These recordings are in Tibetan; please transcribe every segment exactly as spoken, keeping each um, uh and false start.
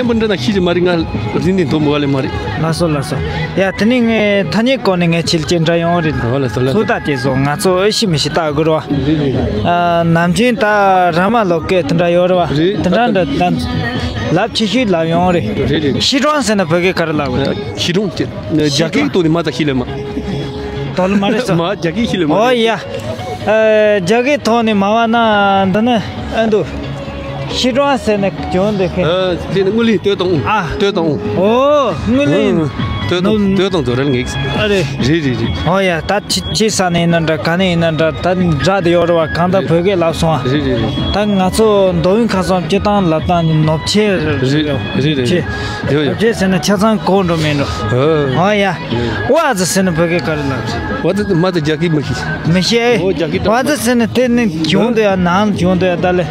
པོ་འདྲ་ན་ཤི་གི་མ་རེད། ང་རིན་ནི་མཐོ་མོ་བ་ལས་མ་རེད། ལགས་སོ་ལགས་སོ། ཡ་དེ་ནི་ངས་ཐ་སྙད་སྐོར་ནས་ངས་ཆིལ་ཅན་འདྲ་ཡོང་རེད། ཨོ་ལགས་སོ་ལགས་སོ། ཚོད་ལྟ་དེ་སོང་ང་ཚོ་ཨེ་ཤི་མི་ཤི་ལྟ་དགོས་རོ། རེད་རེད་རེད། ཨ་ནམ་རྒྱུན་ད་ར་མ་ལོ་སྐད་དེ་འདྲ་ཡོད་རེད་བ། རེད། དེ་འདྲ་འདྲ་ད་ལབ་ཆེ་ཤོས་ལབ་ཡོང་རེད། རེད་རེད། ཤི་གྲོང་ཟེར་ན་བོད་སྐད་ག་རེ་ལབ་དགོས་རེད། ཤི་གྲོང་ཅེ་རྒྱ་སྐད་ཐོག་ནས་མ་ད་ཤི་ལེ་མ། དོ་ལ་མ་རེད་སོ། མ་རྒྱ་སྐད་ཤི་ལེ་མ། ཨོ་ཡ། ཨ་རྒྱ་སྐད་ཐོག་ནས་མ་བ་ན་འདི་ནི་ཨ་འདུ། ཤི་གྲོང་ཟེར་ནས་བྱུང་འདུག་གི། ཨ་དེ་ནི་དངུལ་ལེན་སྟོད་དང་ཨུ། ཨ། སྟོད་དང་ཨུ། ཨོ་དངུལ་ལེན། ཨ་སྟོད་དང་ནོ། སྟོད་དང་རྫོང་རལ་ངེས། ཨ་རེད། རེད་རེད་རེད། ཨོ་ཡ་ད་ཅི་ཅི་ས་ནས་ཡིན་ན་འདྲ་ག་ནས་ཡིན་ན་འདྲ་ད་འདྲ་དེ་ཡོད་རེད་བ། གང་ལྟར་བོད་སྐད་ལབ་སོང་ཨ། རེད་རེད་རེད། ད་ང་ཚོ་མདོ་དབུས་ཁམས་གསུམ་སྤྱི་བཏང་ལབ་སྟངས་ནི་ནོར་བཅད་རེད་རེད་རེད། ཡོད་ཡོད། ནོར་བཅད་ཟེར་ན་ཆ་ཚང་གོ་འགྲོ་མེད་འགྲོ། ཨོ་ཡ། ཨ་ཙི་ཟེར་ན་བོད་སྐད་ག་རེ་ལབ་རེད། ཨ་ཙི་མ་ཙི་རྒྱ་སྐད་མི་ཤེས། མི་ཤེས་ཨེ། ཨོ་རྒྱ་སྐད་ཨ་ཙི་ཟེར་ན་དེ་ནི་བྱུང་འདུག་ཡ་ནང་བྱུང་འདུག་ཡ་ད་ལེ།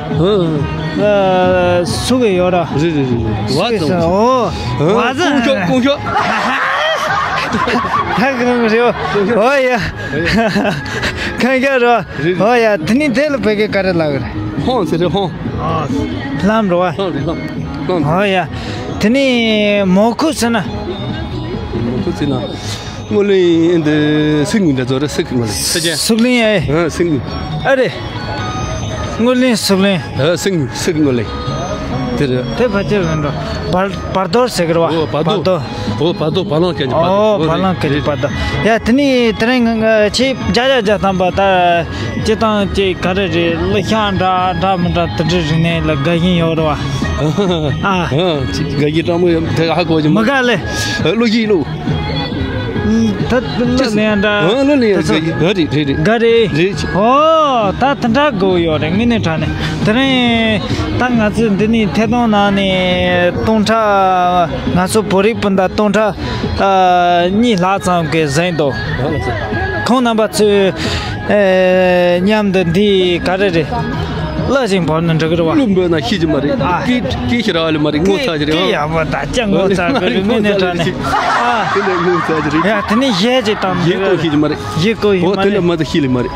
ཨ་སུ་གི་ཡོད་ར། རེད་རེད་རེད། ཨ་ཙི་ཟེར་ཨོ། ཨ་ཙི། ཀུང་ཤོ་ཀུང་ཤོ། ཧ་གི་རང་རེད་ཨོ་ཡ། ཁ་ཁ་ར། རེད་རེད། ཨོ་ཡ་དེ་ནི་དེ་ལ་བོད་སྐད་ག་རེ་ལབ་གི་རེད། ཧོང་ཟེར་རེད་ཧོང་། ཨ་ལྷམ་རོ་བ། ལྷམ་རེད་ལྷམ། ལྷམ། ཨོ་ཡ། དེ་ནི་མོ་ཁུ་ཟེར་ན། མོ་ཁུ་ཟེར་ན། སྔོན་ལ་འདི་སིག་མི་འདྲ་ཚོ་རེད། སིག་མི་ལ་སེ་ཅན། སུག་ལིང་ཨེ། ཨ་སིག་མི། ཨ་རེད། སྔོན་ལིང་སུག་ལིང་། ཨ་སིག་མི་སིག་སྔོན་ལ་དེ་རེད། དེ་ཕལ་ཆེར་རེད་འགྲོ། བར་བར་དོ་ཟེར་གི་རེད་བ། ཨོ་བར་དོ། བར་དོ། ཨོ་བར་དོ་བ་ལང་ཀན་གྱི་བར་དོ། ཨོ་བ་ལང་ཀན་གྱི་བར་དོ། ཡ་དེ་ནི་དེ་རིང་ང་ཆེས་བརྒྱ་ཆ་བརྒྱ་ཐམ་པ་ད་སྤྱི་བཏང་ཅིག་ག་རེ་རེད། གླུ་ཤག་འདྲ་འདྲ་མི་འདྲ་དེ་འདྲ་རིག་གནས་ལ་དགའ་བཞིན་ཡོད་རེད་བ། ཨ། ཨ་ཅིག་དགའ་བཞིན་སྤྲང་མོ་ཡོད་དེ་ཧ་གོ་གི་མི་མི་དགའ་ལེ། ཨ་གླུ་ཤིག་གླུ། ད་ལ་ལེན་འདྲ། ཨ་ལ་ལེན་འདྲ། རེད་རེད་རེད། ག་རེད། རེད། ཨོ་ད་དེ་འདྲ་དགོས་ཡོད་རེད་དངོས་གནས་དྲང་གནས། དེ་རིང་ད་ང་ཚོས་འདི་ནས་ཐད་གཏོང་ནང་ནས་སྟོང་ཕྲག་ང་ཚོ་བོད་རིགས་སྤུན་ཟླ་སྟོང་ཕྲག་ཨ་གཉིས་ལྷག་ཙམ་གྱིས་གཟིགས་འདུག་ཁོང་རྣམ་པ་ཚོས་ཨེ་མཉམ་དུ་འདི་ག་རེ་རེད། གླུ་ཞིག་འབོར་ན་འགྲིག་གི་རེད་བ། གླུ་འབོར་ན་ཤེས་ཀྱི་མ་རེད། ཨ། སྐད་སྐད་ཤེས་ར་ལེ་མ་རེད། ངོ་ཚ་ཞིག་རེད། སྐད་ཡག་པོ་ད་ཅང་ངོ་ཚ་གི་རེད། དངོས་གནས་དྲང་གནས། ཨ། དེ་ལས་ངོ་ཚ་ཞིག་རེད། ཡ་དེ་ནས་གཞས་ཅིག་བཏང་གཞས་སྐོར་ཤེས་ཀྱི་མ་རེད། གཞས་སྐོར་ཡིན་ཨོ་མ་དེ་ལས་རེད། མ་ད་ཤེས་ལེ་མ་རེད།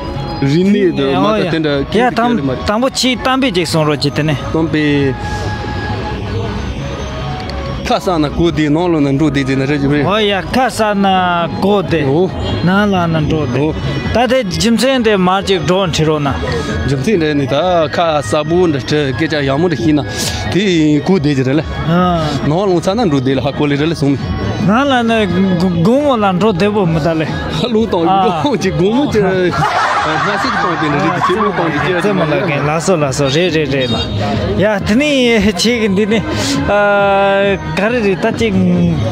རིག་གནས་དང་མ་ད་དེ་འདྲ་ཡ་སྐད་ཤེས་དང་ལེ་མ་རེད། དང་པོ་ཆེས་གཏམ་དཔེ་ཅིག་གསུང་རོགས་གྱིས་དེ་ནས། གཏམ་དཔེ། ཁ་གསལ་ན་གོ་བདེ། ནང་ལོགས་ན་འགྲོ་བདེ་ཟེར་ན་རེད་ཀྱི་རེད། ཨོ་ཡ་ཁ་གསལ་ན་གོ་བདེ། ཨོ། ནང་ལོགས་ན་འགྲོ་བདེ། ཨོ། ད་དེ་རྒྱུ་མཚན་དེ་མར་ཅིག་སྒྲོག་འཁྲིད་རོགས་གནང་། རྒྱུ་མཚན་དེ་ནི་ད་ཁ་གསལ་པོ་འདྲ་བྲིས་སྐད་ཆ་ཡག་མོ་འདྲ་བཤད་ན་དེ་གོ་བདེ་ཀྱི་རེད་ལེ། ཨ། ནང་ལོགས་ཚར་ན་འགྲོ་བདེ་ལེ། ཧ་གོ་ལེ་རེད་ལེ་སོང་ནི། ནང་ལོགས་ན་དགོང་མོ་ལ་འགྲོ་བདེ་པོ་མི་ད་ལེ། ལུང་བཏང་ཨ། ལུང་གཅིག་དགོང་མོ་གཅིག་ཧ་སི་བཏང་དེ་འདྲ་རེད། དེ་ཕྱི་ལུང་བཏང་དེ་ཅི་རྩེད་མོ་ལ་གན་ལགས་སོ་ལགས་སོ། རེད་རེད་རེད་ལ། ཡ་དེ་ནི་ཁྱེད་ཀྱི་འདི་ནི་ཨ། ག་རེ་རེད། ད་ཅིག་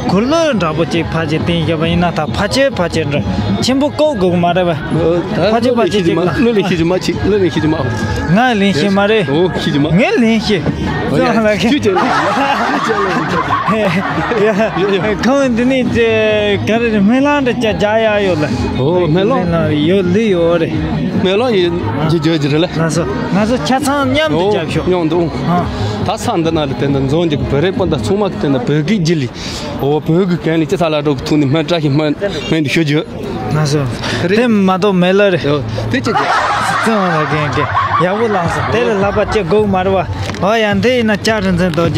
གུ་ལོ་འདྲ་པོ་ཅིག་ཕར་ཅིག་བསྟན་བཞག་པ་ཡིན་ན་ད་ཕལ་ཆེར་ཕལ་ཆེར་འདྲ་ཆེན་པོ་བཀོག་དགོས་ཀྱི་མ་རེད་པས། ཕལ་ཆེར་ཕལ་ཆེར་ཅིག་ལ་གླུ་ལེན་ཤེས་ཀྱི་མ་ཅིག་གླུ་ལེན་ཤེས་ཀྱི་མ། ང་ལེན་ཤེས་མ་རེད། ཨོ་ཤེས་ཀྱི་མ། ངས་ལེན་ཤེས། ཨོ་ཡ། ཁྱོད་ཀྱིས་ལེན་ཤེས། ཁྱོད་ཀྱིས་ལེན་ཤེས། ཡ་ཁོང་འདི་ནི་ཅི་ག་རེ་རེད། སྨོན་ལམ་འདྲ་ཅིག་རྒྱག་ཡག་ཡོད་ལ། ཨོ་སྨོན་ལམ། སྨོན་ལམ་ཡོད་ལི་ཡོད་རེད། སྨོན་ལམ་ཡིན་ཅི་བརྗོད་ཀྱི་རེད་ལ། ང་ཚོ་ང་ཚོ་ཆ་ཚང་མཉམ་དུ་ཨོ་རྒྱབ་ཤོག་མཉམ་དུ། ཨ། ད་ས་འདི་ན་ལ་དེ་འདྲ་འཛོམས་ཀྱི་བོད་རིགས་སྤུན་ཟླ་ཚང་མ་གི་དེ་འདྲ་བོད་སྐད་བརྗེད་ལི། ཨོ་བོད་ཀྱི་གན་ལི་ཅི་ས་ལ་འགྲོ་གི་ཐུག་ནི་སྨན་བཀྲ་ཤིས་སྨན་སྨན་དུ་ཞུ་རྒྱུ། ང་ཚོ་རེད། དེ་མ་གཏོགས་མེད་ལ་རེད། ཨོ་དེ་ཅི་ཅི། ཙང་ལ་གན་གན་ཡག་པོ་ལངས་སོང་། དེ་ལ་ལྷག་པ་ཅི་དགོས་མ་རེད་བ། ཨོ་ཡ་འདི་ཡིན་ན་ལྕགས་རི་འཛིན་རྡོ་རྗེ།